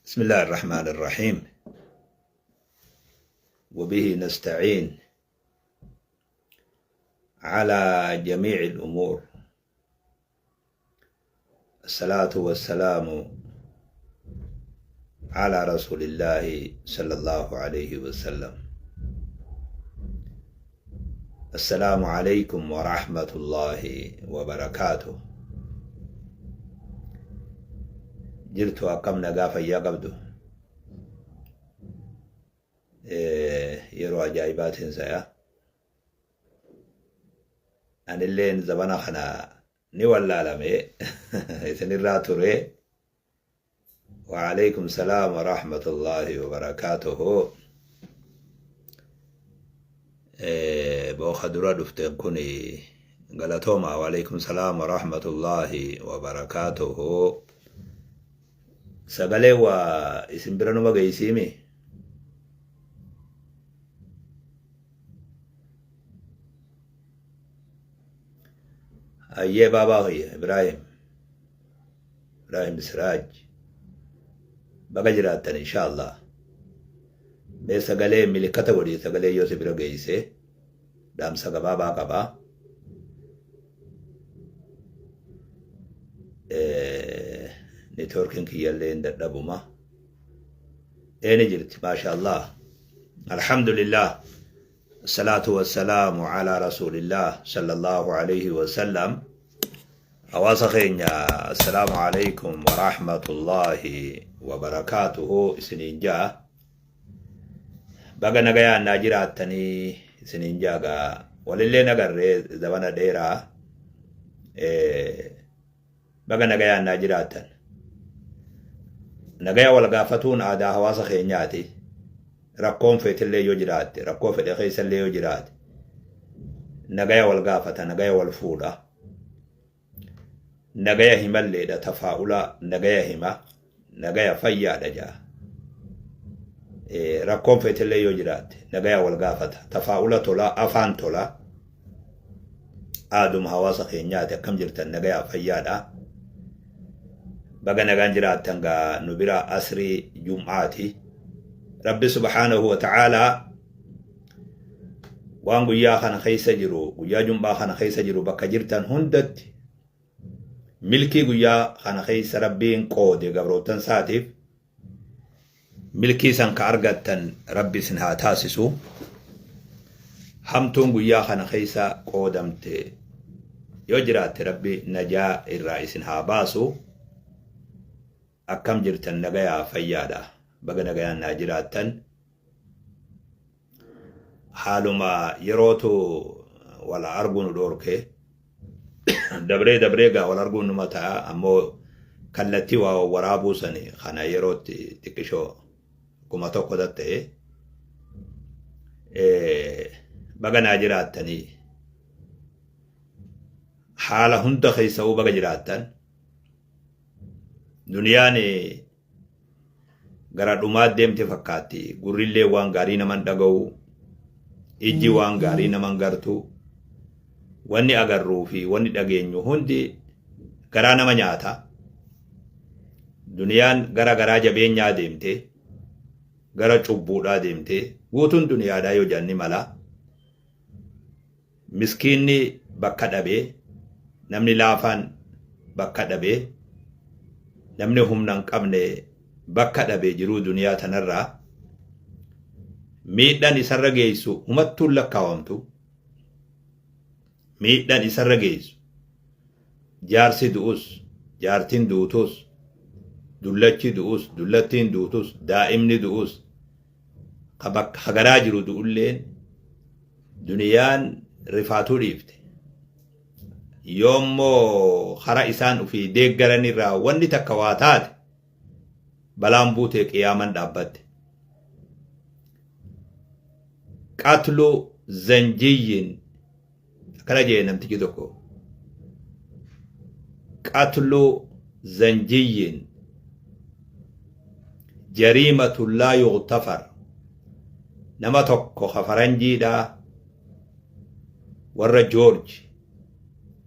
بسم الله الرحمن الرحيم وبه نستعين على جميع الأمور الصلاة والسلام على رسول الله صلى الله عليه وسلم السلام عليكم ورحمة الله وبركاته Jirtu akkam nagaa fayyaa qabdu yeroo ajaa'ibaatiin saya anilleen zabana kana ni wallaalame isinirraa ture وعليكم السلام ورحمة الله وبركاته booka dura dhufteen kun galatooma وعليكم السلام ورحمة الله وبركاته sagalee waa isin bira numa geeysiimi hayyee baabaa kiyya Ibraahim Ibraahim Siraaj baga jiraattan insha Allah mee sagalee milikkata godhi sagalee yoo si bira geeyse dhaamsa gabaabaa qaba networkiin kiyyallee hin dadhabuma eeni jirti maasha Allah alhamdulillah salaatu wassalaamu ala rasuulillah sallallahu alayhi wasallam hawaasa keenya assalaamu alaykum warahmatullaahi wabarakaatuhu isiniin jaa baga nagayaan naa jiraattanii isiniin jaa gaa walillee nagarree zabana dheeraa baga nagayaan naa jiraattan nagaya wal gaafatuun aadaa hawaasa keenyaati rakkoon feetillee yoo jiraatte rakkoo fedhe keessallee yoo jiraate nagaya wal gaafata nagaya wal fuudha nagaya himalleedha tafaa'ula nagaya hima nagaya fayyaadha jaa rakkoon feetillee yoo jiraatte nagaya wal gaafata tafaa'ula tola afaan tola aaduma hawaasa keenyaati akkam jirtan nagaya fayyaadha baga nagaan jiraattan gaa nu bira asrii jum'aati rabbi subhaanahu wa ta'aalaa waan guyyaa kana keessa jiru guyyaa jum'aa kana keessa jiru bakka jirtan hundatti milkii guyyaa kana keessa rabbiin qoode gabroottan isaatiif milkii san ka argattan rabbi isin haa taasisu hamtuun guyyaa kana keessa qoodamte yoo jiraatte rabbi najaa irraa isin haa baasu akkam jirtan nagayaa fayyaadha baga nagayaan naa jiraattan haaluma yerootu wal arguu nu dhoorke dabree dabree gaa wal arguun numa ta'a ammoo kallattii waa waraabuu sani kana yerootti xiqqishoo 1000 tatta'e baga naa jiraattanii haala hunda keessa'uu baga jiraattan duniyaan gara dhumaa deemte fakkaatti. Gurrillee waan gaarii naman dhaga'u, ijji waan gaarii naman gartu. Wanni agarruu fi wanni dhageenyu hundi garaa nama nyaata. Duniyaan gara garaa jabeenyaa deemte, gara cubbuudhaa deemte, guutuun duniyaadhaa yoo jedhan mala. Miskiinni bakka dhabe, namni laafaan bakka dhabe, namni humna hin qabne bakka dhabe jiruu duniyaa tanarraa miidhaan isarra geessu humattuun lakkaawamtu. Miidhaan isarra geessu jaarsi du'us, jaartiin duutus, dullachi du'us, dullattiin duutus, daa'imni du'us, ka bakka garaa jiru du'ulleen duniyaan rifaatuu dhiifte. Yoommoo kara isaan ufii deeggaran irraa wanni takka waa taate balaan buutee qiyaaman dhaabbatte. Qatlu zanjiyyin akkana jee namtichi tokko. Qatlu zanjiyyin jariimatu laa yugtafar nama tokko ka faranjiidha warra Joorji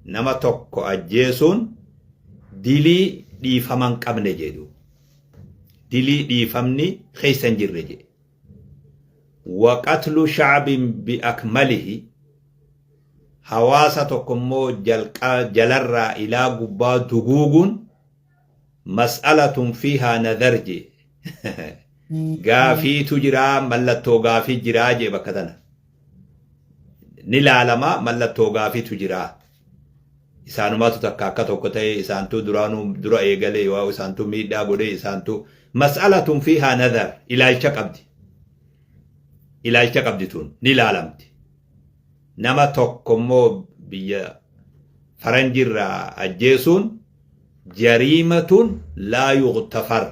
nama tokko ajjeesuun dilii dhiifama hin qabne jedhu. Dilii dhiifamni keessa hin jirre jedhe. Wa qatlu shacbin biakmalihi, hawaasa tokko immoo jalqa jalarraa ilaa gubbaa duguuguun mas'alatun fiihaa nadar jee. Gaafiitu jiraa, mallattoo gaafii jiraa jee. Bakka tana ni laalama, mallattoo gaafiitu jiraa. Isaanumaatu takka akka tokko ta'e, isaantuu duraanuu dura eegale, yoo isaantuu miidhaa godhe, isaantuu mas'alatun fiihaa nadar, ilaalcha qabdi. Ilaalcha qabdi tun ni ilaalamti. Nama tokko immoo biyya faranjirraa ajjeesuun jariimatun laa yuqtafar.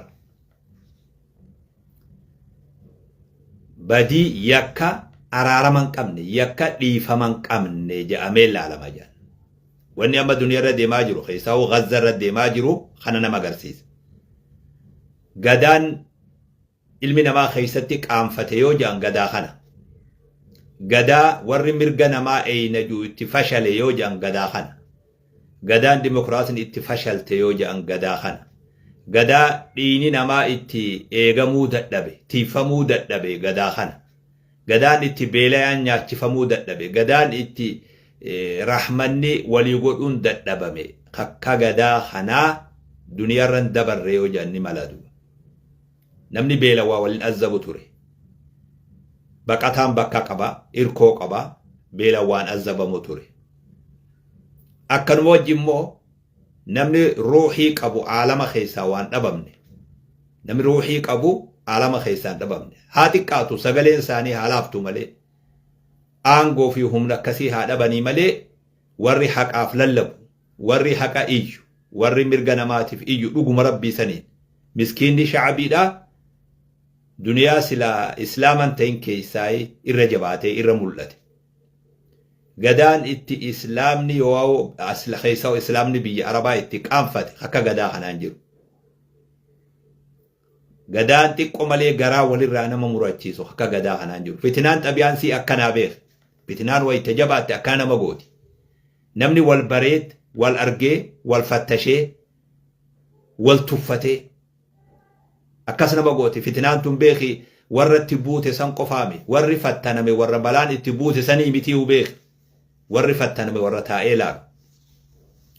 Badii yakka araarama hin qabne, yakka dhiifama hin qabne jedhamee ilaalama jedhan. Wanni amma duniyaa irra deemaa jiru, keessaa'uu Gazza irra deemaa jiru kana nama agarsiisa. Gadaan ilmi namaa keessatti qaanfate yoo jedhan gadaa kana. Gadaa warri mirga namaa eeyna jiru itti fashale yoo jedhan gadaa kana. Gadaan dimokiraasiin itti fashalte yoo jedhan gadaa kana. Gadaa dhiiyni namaa itti eegamuu dadhabe, tiiffamuu dadhabe gadaa kana. Gadaan itti beelayaan nyaachifamuu dadhabe, gadaan itti rahmanni walii godhuun dadhabame kakka gadaa kanaa duniyaarra hin dabarre yoo jedhan ni mala duuba. Namni beelawaa waliin azzabu ture. Baqataan bakka qaba, irkoo qaba, beelawaan azzabamu ture. Akkanuma wajji immoo namni ruuhii qabu aalama keessaa waan dhabamne. Namni ruuhii qabu aalama keessaa hin dhabamne. Haa xiqqaatu, sagaleen isaanii haa laaftu malee, aangoo fi humna akkasii haa dhabanii malee, warri haqaaf lallabu, warri haqa iyyu, warri mirga namaatiif iyyu dhuguma rabbii saniin miskiinni sha'abiidha duniyaa silaa islaaman ta'in keessaa irra jabaatee irra mul'ate. Gadaan itti islaamni yoo keessaa islaamni biyya arabaa itti qaanfate akka gadaa kanaan jiru. Gadaan xiqqo malee garaa walirraa nama murachiisu akka gadaa kanaan jiru. Fitinaan xabiyaan sii akkanaa beek. Fitinaan wayita jabaatte akkana nama gooti. Namni wal bareet, wal argee, wal fattashee, wal tuffatee akkas nama gooti. Fitinaan tun beeki warra itti buute san qofaami. Warri fattaname warra balaan itti buute sanii mitii beeki. Warri fattaname warra taa'ee laalu.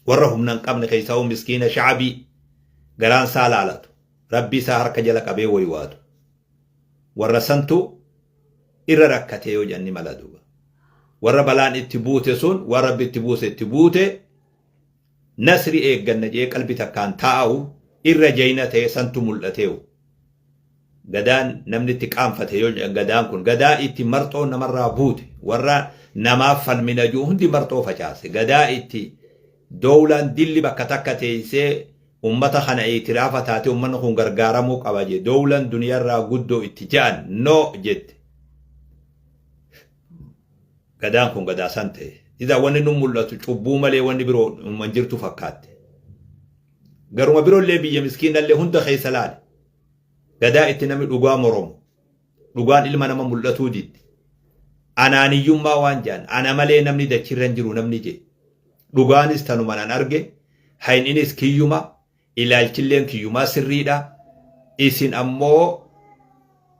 Warra humna hin qabne keessaa miskiina sha'abii garaan isaa laalatu. Rabbii isaa harka jala qabee waywaatu. Warra santu irra rakkatee yoo jenni mala duuba. Warra balaan itti buute sun waan rabbi itti buuse itti buute nasri eegganna jee qalbi takkaan taa'u irra jayina ta'e santu mul'ateewu. Gadaan namni itti qaanfate yoo jedhan gadaan kun gadaa itti marxoo namarraa buute, warra namaaf falmina jiru hundi marxoo facaase, gadaa itti dowlaan dilli bakka takka teessee ummata kana itiraafa taate ummanni kun gargaaramuu qaba jee dowlaan duniyaarraa guddoo itti ja'an no jette. Gadaan kun gadaa san ta'e. Idaa wanni nu mul'atu cubbuu malee wanni biroo hin jirtu fakkaatte. Garuma biroollee biyya miskiinallee hunda keessa laale. Gadaa itti namni dhugaa moromu. Dhugaan ilma nama mul'atuu didde. Anaaniyyummaa waan jedhan ana malee namni dachirra hin jiru namni jedhe. Dhugaanis tanuman an arge, hayninis kiyyuma, ilaalchilleen kiyyumaa sirriidha. Isin ammoo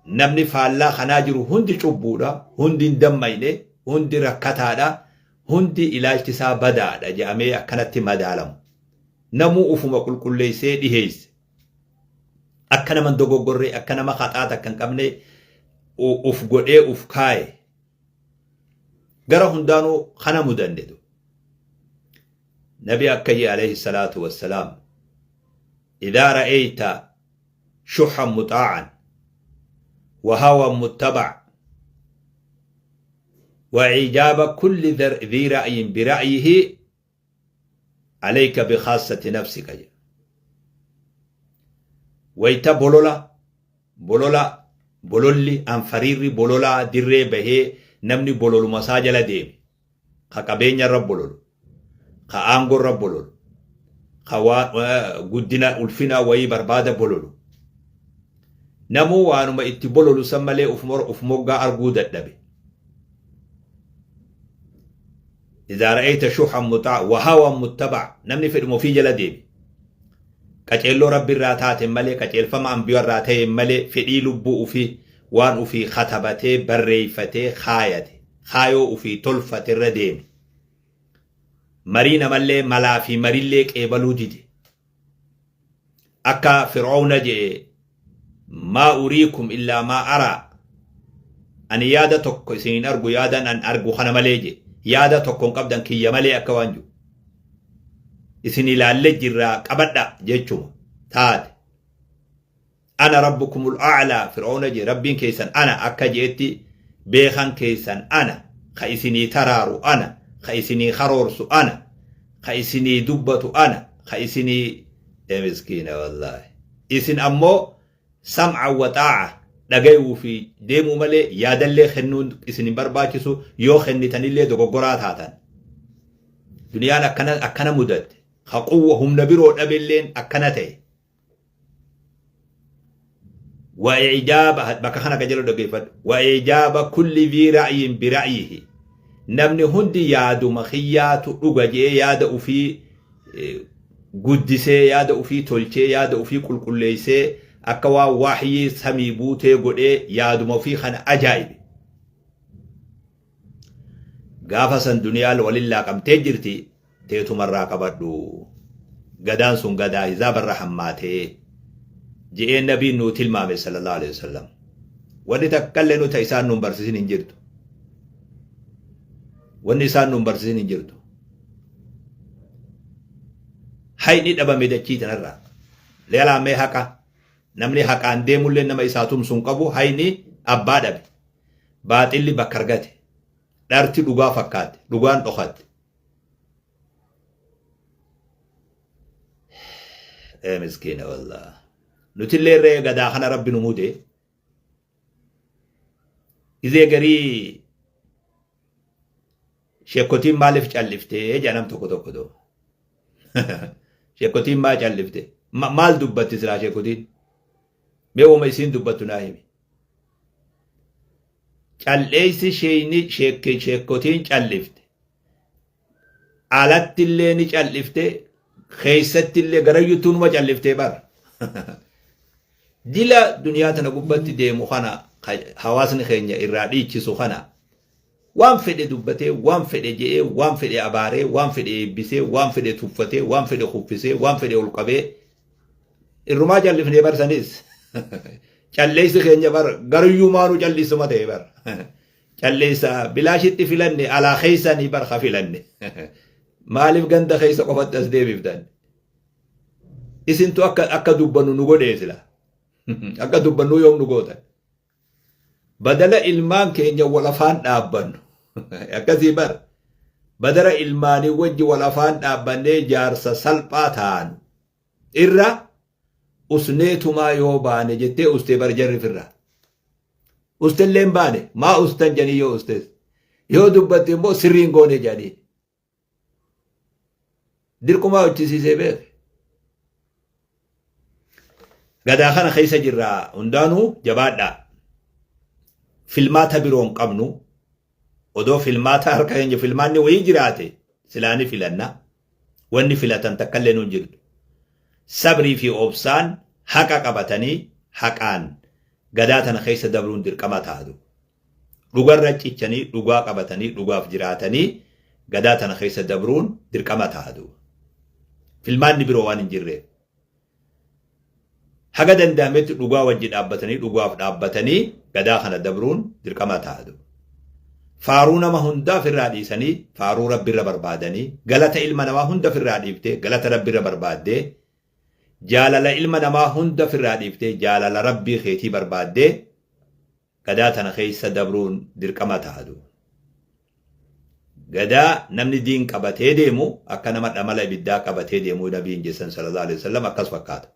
namni faallaa kanaa jiru hundi cubbuudha, hundi hin dammayne, hundi rakkataadha, hundi ilaalchi isaa badaadha jedhamee akkanatti madaalamu. Namuu ufuma qulqulleessee dhiheesse. Akka nama hin dogoggorree, akka nama haxaa takka hin qabne uf godhee uf kaaye. Gara hundaanuu kana mudanne. Nabi akka jee alayhi salaatu wassalaam: idaa ra'ayta shuxan muxaacan wa hawan muttabac wa ijaaba kulli dhii ra'yin bira'yihi alayka bikhassati nafsika jedha. Wayta bolola bolola bololli anfariirri bololaa dirree bahee namni bololuma isaa jala deeme, ka qabeenya irra bololu, ka aangoo irra bololu, ka guddina ulfina wayii barbaada bololu, namuu waanuma itti bololu san malee uf moggaa arguu dadhabe. Idaa ra'ayta shuhan muxaa wa hawan muttabac, namni fedhuma ofii jala deeme. Qaceelloo Rabbi irraa taateen malee, qaceelfama anbiya irraa ta'een malee, fedhii lubbuu ufii waan ufii katabatee, barreeyfatee, kaayate, kaayoo ufii tolfate irra deeme. Marii namallee, malaa fi marillee qeebaluu dide. Akka Fir'awna je'e, Maa uriikum illaa maa araa. Ani yaada tokko isin hin argu yaadan an argu kana malee je'e. Yaada tokko hin qabdan kiyya malee akka waan jiru. Isin ilaalle jirraa qabadha jechuma taate. Ana rabbukumul a'laa Fir'awna je'e rabbiin keessan ana akka je'etti beekan keessan ana ka isinii taraaru ana ka isinii karoorsu ana ka isinii dubbatu ana ka isinii ee miskiina wallaahi isin ammoo sam'a wa xaa'a dhagayuu fi deemuu malee yaadallee kennuun isin hin barbaachisu yoo kennitanillee dogoggoraa taatan duniyaan akkana akkana mudatte ka quwwa humna biroo dhabelleen akkana ta'e wa ijaaba bakka kana qajeeloo dhaggeeffadhu wa ijaaba kulli dhi ra'yin bi ra'yihi namni hundi yaaduma kiyyaatu dhuga je'ee yaada ufii guddisee yaada ufii tolchee yaada ufii qulqulleessee akka waan waahyii samii buutee godhee yaaduma ufii kana ajaa'ibe. Gaafa san duniyaan walin laaqamtee jirti teetumarraa qabadhu. Gadaan sun gadaa hizaabarra hammaatee je'ee nabiin nuu tilmaame sallallahu alaihi wasallam. Wanni takkallee nuta isaan nuun barsiisin hin jirtu. Wanni isaan nuun barsiisin hin jirtu. Hayni dhabame dachii tanarraa. Leelaa mee haqa namni haqaan deemullee nama isaa tumsu hin qabu hayni abbaa dhabe. Baaxilli bakka argate. Dharti dhugaa fakkaatte. Dhugaan dhokatte. Ee miskiina wallah. Nutillee irree gadaa kana rabbi nu mude. Gizee garii sheekotiin maaliif calliftee jedha nam tokko tokko doo. Sheekotiin maa callifte? Maal dubbatti silaa sheekotiin? Mee uuma isiin dubbattu naa himi. Calleessi sheeyni sheekotiin callifte. Alattillee ni callifte, keessattillee garayyuttuu numa calliftee bara. Dila duniyaa tana gubbatti deemu kana hawaasni keenya irraa dhiichisu kana waan fedhe dubbatee, waan fedhe je'ee, waan fedhe abaaree, waan fedhe eebbisee, waan fedhe tuffatee, waan fedhe kuffisee, waan fedhe ol qabee irrumaa callifnee barsanis calleessi keenya bar garuyyuu maanuu callisuma ta'e bar. Calleessa bilaashitti filanne alaa keessanii bar ka filanne. Maaliif ganda keessa qofatti as deebiftan? Isintu akka akka dubbannu nu godhee sila. Akka dubbannu yoom nu gootan? Badala ilmaan keenya wal afaan dhaabbannu. Akkasii bar. Badala ilmaanii wajji wal afaan dhaabbannee jaarsa salphaa taanu. Irra usneetumaa yoo baane jettee ustee bar jarri firra. Ustellee hin baane maa ustan jedhanii yoo ustes. Yoo dubbatte immoo sirrii hin goone jedhanii. Dirqumaa hojjisiisee beeke. Gadaa kana keessa jirra hundaanuu jabaadhaa. Filmaata biroo hin qabnu. Odoo filmaata harka keenya filmaanni wayii jiraate silaa ni filanna. Wanni filatan takkallee nu hin jirtu. Sabrii fi obsaan haqa qabatanii haqaan gadaa tana keessa dabruun dirqama taatu. Dhugarra cichanii dhugaa qabatanii dhugaaf jiraatanii gadaa tana keessa dabruun dirqama taatu. Filmaanni biroo waan hin jirreef. Haga danda'ametti dhugaa wajji dhaabbatanii dhugaaf dhaabbatanii gadaa kana dabruun dirqama taatu. Faaruu nama hundaa ofirraa dhiisanii faaruu Rabbirra barbaadanii galata ilma namaa hunda ofirraa dhiiftee galata Rabbirra barbaaddee jaalala ilma namaa hunda ofirraa dhiiftee jaalala Rabbii keetii barbaaddee gadaa tana keessa dabruun dirqama taatu. Gadaa namni diin qabatee deemu akka nama dhamala ibiddaa qabatee deemuu nabiin jessan sallallahu alaihi wasallam akkas fakkaata.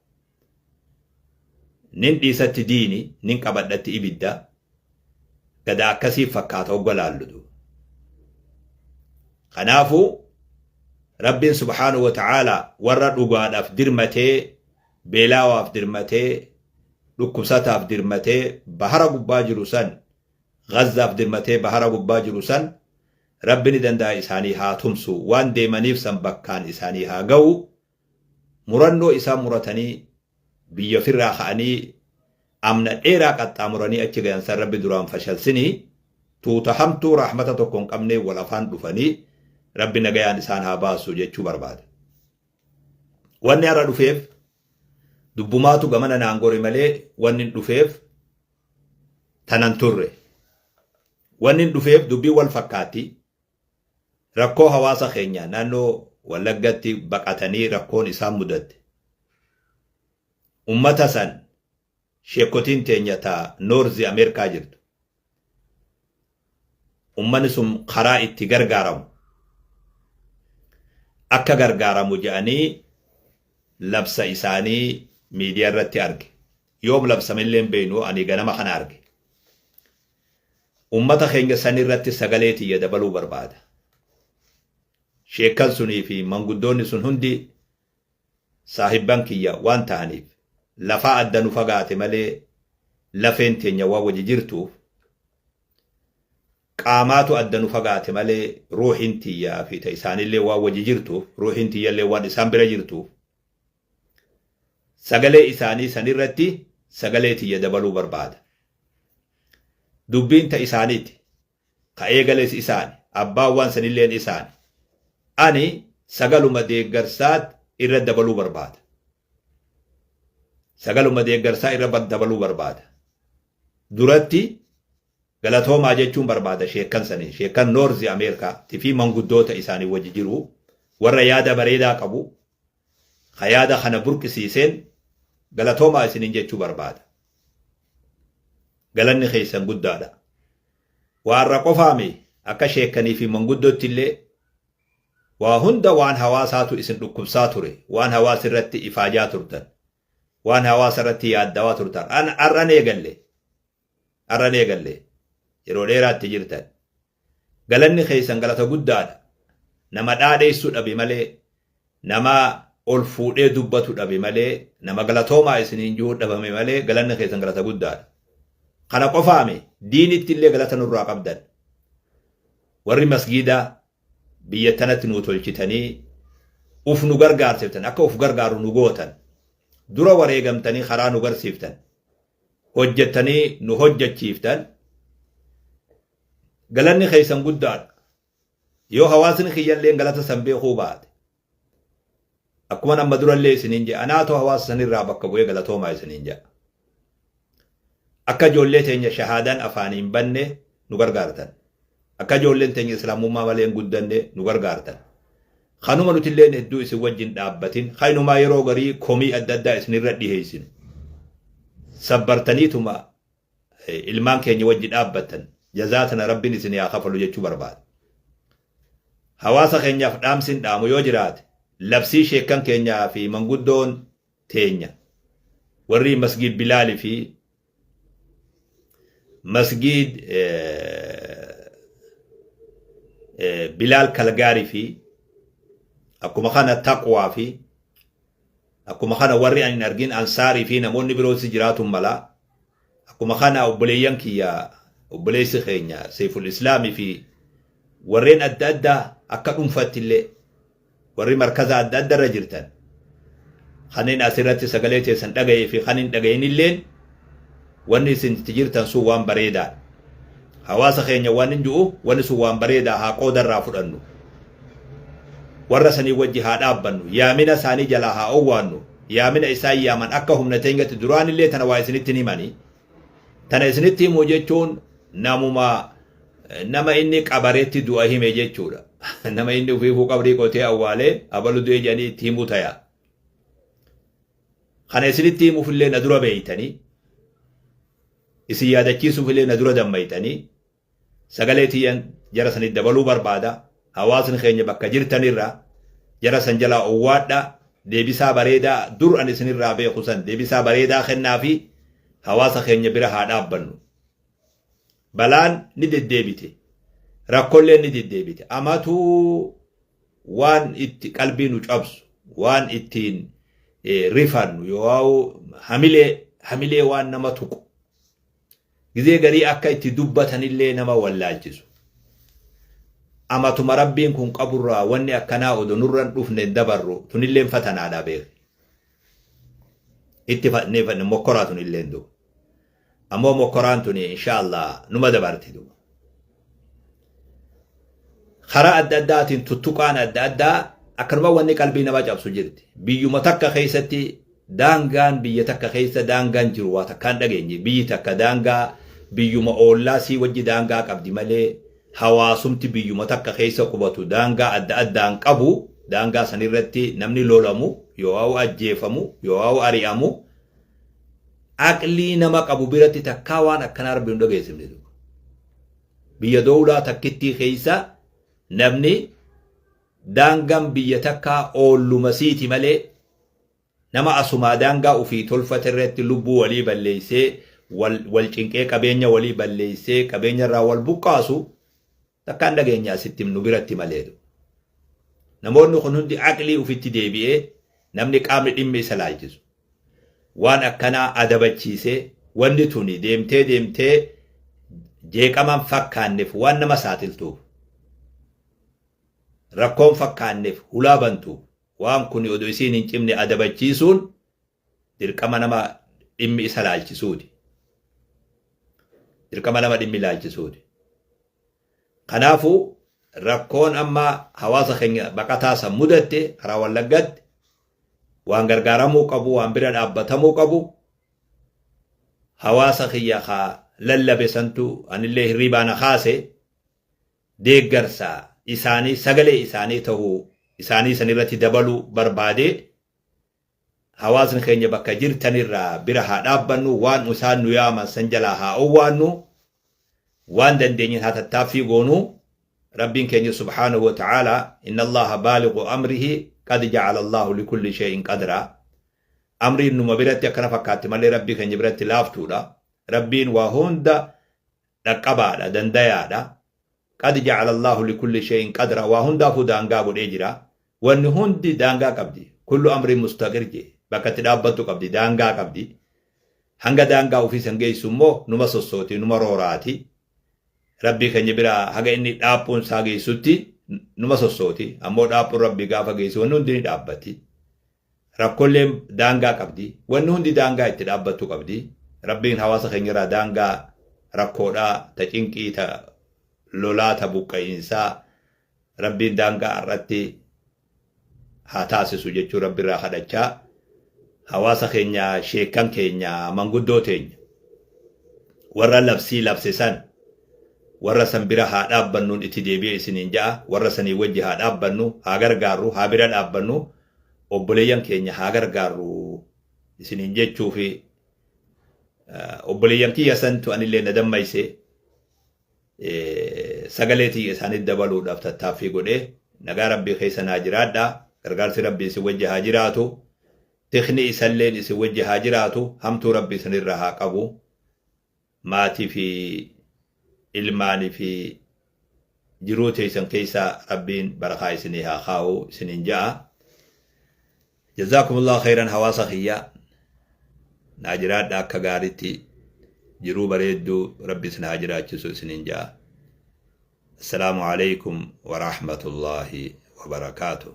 Nin dhiisatti diini, nin qabadhatti ibidda. Gadaa akkasii fakkaata hogga laallutu. Kanaafuu Rabbiin subhaanahu wa ta'aala warra dhugaadhaaf dirmatee, beelaawaaf dirmatee, dhukkubsataaf dirmatee bahara gubbaa jiru san Gazzaaf dirmatee bahara gubbaa jiru san Rabbi ni danda'a isaanii haa tumsu waan deemaniif san bakkaan isaanii haa ga'u. Murannoo isaan muratanii biyya ofirraa ka'anii amna dheeraa qaxxaamuranii achi gayan san Rabbi duraan fashalsinii tuuta hamtuu rahmata tokko hin qabnee wal afaan dhufanii Rabbi nagayaan isaan haa baasu jechuu barbaada. Wanni har'a dhufeef dubbumaatu gamana naan gore malee wanni hin dhufeef tanan turre. Wanni hin dhufeef dubbiin wal fakkaatti. Rakkoo hawaasa keenya naannoo Wallaggatti baqatanii rakkoon isaan mudatte. Ummata san sheekkotiin teenya ta Noorzi Ameerikaa jirtu. Ummanni sun karaa itti gargaaramu akka gargaaramu jedhanii labsa isaanii miidiyaa irratti arge. Yoom labsame illee hin beeknu, ani ganama kana arge. Ummata keenya san irratti sagalee tiyya dabaluu barbaada. Sheekkan sunii fi manguddoonni sun hundi saahibban kiyya waan tahaniif, lafaa adda nu fagaate malee lafeen teenya waan wajji jirtuuf, qaamaatu adda nu fagaate malee ruuhiin tiyyaa fi ta isaanillee waan wajji jirtuuf, ruuhiin tiyyallee waan isaan bira jirtuuf, sagalee isaanii san irratti sagalee tiyya dabaluu barbaada. Dubbiin ta isaaniiti. Ka eegales isaani. Abbaan waan sanilleen isaani. Ani sagaluma deeggarsaat irra dabaluu barbaada. Sagaluma deeggarsaa irra dabaluu barbaada. Duratti galatoomaa jechuun barbaada sheekkan saniin. Sheekkan Noorzi Ameerikaa fi manguddoota isaanii wajji jiru. Warra yaada bareedaa qabu. Ka yaada kana burqisiiseen galatoomaa isiniin jechuu barbaada. Galanni keessan guddaadha. Waarra qofaami, akka sheekkanii fi manguddootti illee waa hunda waan hawaasaatu isin dhukkubsaa ture, waan hawaasa irratti ifaajaa turtan, waan hawaasa irratti yaaddawaa turtan. Har'an eegalle. Har'an eegalle. Yeroo dheeraatti jirtan. Galanni keessan galata guddaadha. Nama dhaadheessuu dhabe malee, nama ol fuudhee dubbatu dhabe malee, nama galatoomaa isiniin jiru dhabame malee galanni keessan galata guddaadha. Kana qofaami, diinitti illee galata nurraa qabdan. Warri masgiidaa biyya tanatti nuu tolchitanii uf nu gargaarsiftan, akka uf gargaaru nu gootan, dura wareegamtanii karaa nu garsiiftan, hojjettanii nu hojjechiiftan, galanni keessan guddaadha. Yoo hawaasni kiyyallee galata san beekuu baate, akkuma amma durallee isiniin jedha, anaatu hawaasa sanirraa bakka bu'ee galatoomaa isiniin jedha. Akka ijoollee teenya shahaadaan afaanii hin banne nu gargaartan. Akka ijoolleen teenya islaamummaa malee hin guddanne nu gargaartan. Kanuma nutilleen hedduu isin wajjin dhaabbatin, kanumaa yeroo garii komii adda addaa isinirra dhiheessinu. Sabbartaniituma ilmaan keenya wajji dhaabbattan, jazaa tana Rabbiin isin haa kafalu jechuu barbaada. Hawaasa keenyaaf dhaamsiin dhaamu yoo jiraate, labsii sheekkan keenyaa fi manguddoon teenya warri masgiid Bilaali fi masgiid Bilaal Kalgaarii fi akkuma kana Taqwaa fi akkuma kana warri ani hin argin Ansaarii fi namoonni biroos jiraatun mala, akkuma kana obboleeyyan kiyya, obboleessi keenya Seeful Islaamii fi warreen adda addaa, akka dhuunfaatti illee warri markaza adda adda irra jirtan, kanneen asirratti sagalee teessan dhaga'ee fi kan hin dhaga'in illeen, wanni isin itti jirtan sun waan bareedaadha. Hawaasa keenya waan hin ji'u, wanni sun waan bareedaa, haa qooda irraa fudhannu. Warra sanii wajji haa dhaabbannu. Yaamina isaanii jalaa haa owwaannu. Yaamina isaan yaaman akka humna teenyatti duraan illee tana waa isinitti hin himani. Tana isinitti himuu jechuun namuma nama inni qabaretti du'a hime jechuudha. Nama inni ofiifuu qabrii qotee awwaalee abalu du'e jedhanii itti himuu ta'a. Kana isinitti himuuf illee na dura beeytanii, isin yaadachiisuuf illee na dura dammayxanii, sagalee tiyyan jara sanitti dabaluu barbaada. Hawaasni keenya bakka jirtanirraa jara san jalaa owwaadha. Deebisaa bareedaa dur ani isinirraa beeku san deebisaa bareedaa kennaa fi hawaasa keenya bira haa dhaabbannu. Balaan ni deddeebite. Rakkolleen ni deddeebite. Amatuu waan itti qalbii nu cabsu, waan ittiin rifannu, yoo hamilee waan nama tuqu, gizee garii akka itti dubbatanillee nama wallaalchisu. Amatuma Rabbiin kun qaburraa wanni akkanaa odoo nurra hin dhufne hin dabarru, tunilleen fatanaadha beeki. Itti fadhne mokkoraa tun illeen duuba. Ammoo mokkoraan tuni insha Allah numa dabarti duuba. Karaa adda addaatiin tuttuqaan adda addaa akkanuma wanni qalbii nama cabsu jirti. Biyyuma takka keessatti daangaan biyya takka keessa daangaan jiru waa takkaan dhageenye. Biyyi takka daangaa biyyuma oollaa sii wajji daangaa qabdi malee hawaasumti biyyuma takka keessa qubatu daangaa adda addaan qabu. Daangaa sanirratti namni lolamu yoo ajjeefamu yoo ari'amu aqlii nama qabu biratti takkaa waan akkanaa Rabbi nu dhageessifne. Biyya dowlaa takkittii keessa namni daangaan biyya takkaa oolluma siiti malee nama asumaa daangaa ofii tolfate irratti lubbuu walii balleessee, wal cinqee, qabeenya walii balleessee, qabeenya irraa wal buqqaasu takkaan dhageenya asitti nu biratti malee. Namoonni kun hundi aqlii ofitti deebi'ee namni qaamni dhimmi isa laalchisu waan akkanaa adabachiisee, wanni tuni deemtee deemtee jeeqaman fakkaanneef, waan nama saaxiltuuf, rakkoon fakkaanneef hulaa bantuuf, waan kun odoo isiin hin cimne adabachiisuun dirqama nama dhimmi isa laalchisuuti. Dirqama nama dhimmi laalchisuuti. Kanaafuu rakkoon amma hawaasa keenya baqataa san mudatte karaa Wallaggatti waan gargaaramuu qabu, waan bira dhaabbatamuu qabu, hawaasa kiyya ka lallabe santu anillee hirriibaa na kaase. Deeggarsa isaanii, sagalee isaanii ta'uu isaanii san irratti dabaluu barbaade. Hawaasni keenya bakka jirtanirraa bira haa dhaabbannu, waan isaan nu yaaman san jalaa haa owwaannu, waan dandeenyeen haa tattaaffii goonu. Rabbiin keenya subhaanahu wa ta'aalaa, inna Allaha baaligu amrihi qad ja'ala Allahu likulli shay'in qadra. Amriin numa biratti akkana fakkaatti malee Rabbii keenya biratti laaftuudha. Rabbiin waa hunda dhaqqabaadha, dandayaadha. Qad ja'ala Allahu likulli shay'in qadra, waa hundaafuu daangaa godhee jira. Wanni hundi daangaa qabdi. Kullu amrin mustaqir jee, bakka itti dhaabbattu qabdi, daangaa qabdi. Hanga daangaa ofii san geessu immoo numa sossooti, numa rooraati. Rabbii keenya bira haga inni dhaaphuun isaa geessutti numa sossooti. Ammoo dhaaphuun Rabbii gaafa geessu wanni hundi ni dhaabbatti. Rakkoolleen daangaa qabdi. Wanni hundi daangaa itti dhaabbattu qabdi. Rabbiin hawaasa keenya irraa daangaa rakkoodhaa, ta cinqii, ta lolaa, ta buqqa'iinsaa Rabbiin daangaa irratti haa taasisu jechuu Rabbi irraa kadhachaa, hawaasa keenya, sheekkan keenya, manguddoo teenya, warra labsii labse san, warra san bira haa dhaabbannuun itti deebi'ee isiniin ja'a. Warra sanii wajji haa dhaabbannu, haa gargaarru, haa bira dhaabbannu, obboleeyyan keenya haa gargaarru isiniin jechuufi. Obboleeyyan kiyya santu anillee na dammayse, sagalee tiyya isaanitti dabaluudhaaf tattaaffii godhe. Nagaa Rabbii keessa naa jiraadha. Gargaarsi Rabbii isin wajji haa jiraatu. Tikni isalleen isin wajji haa jiraatu. Hamtuu Rabbi isinirraa haa qabu. Maatii fi ilmaanii fi jiruu teessan keessa Rabbiin barakaa isinii haa kaa'u isiniin ja'a. Jazaakumullahu khayran, hawaasa kiyya. Naa jiraadha akka gaaritti, jiruu bareedduu Rabbi isin haa jiraachisu isiniin ja'a. Assalaamu alaikum wa rahmatullahi wa barakaatuh.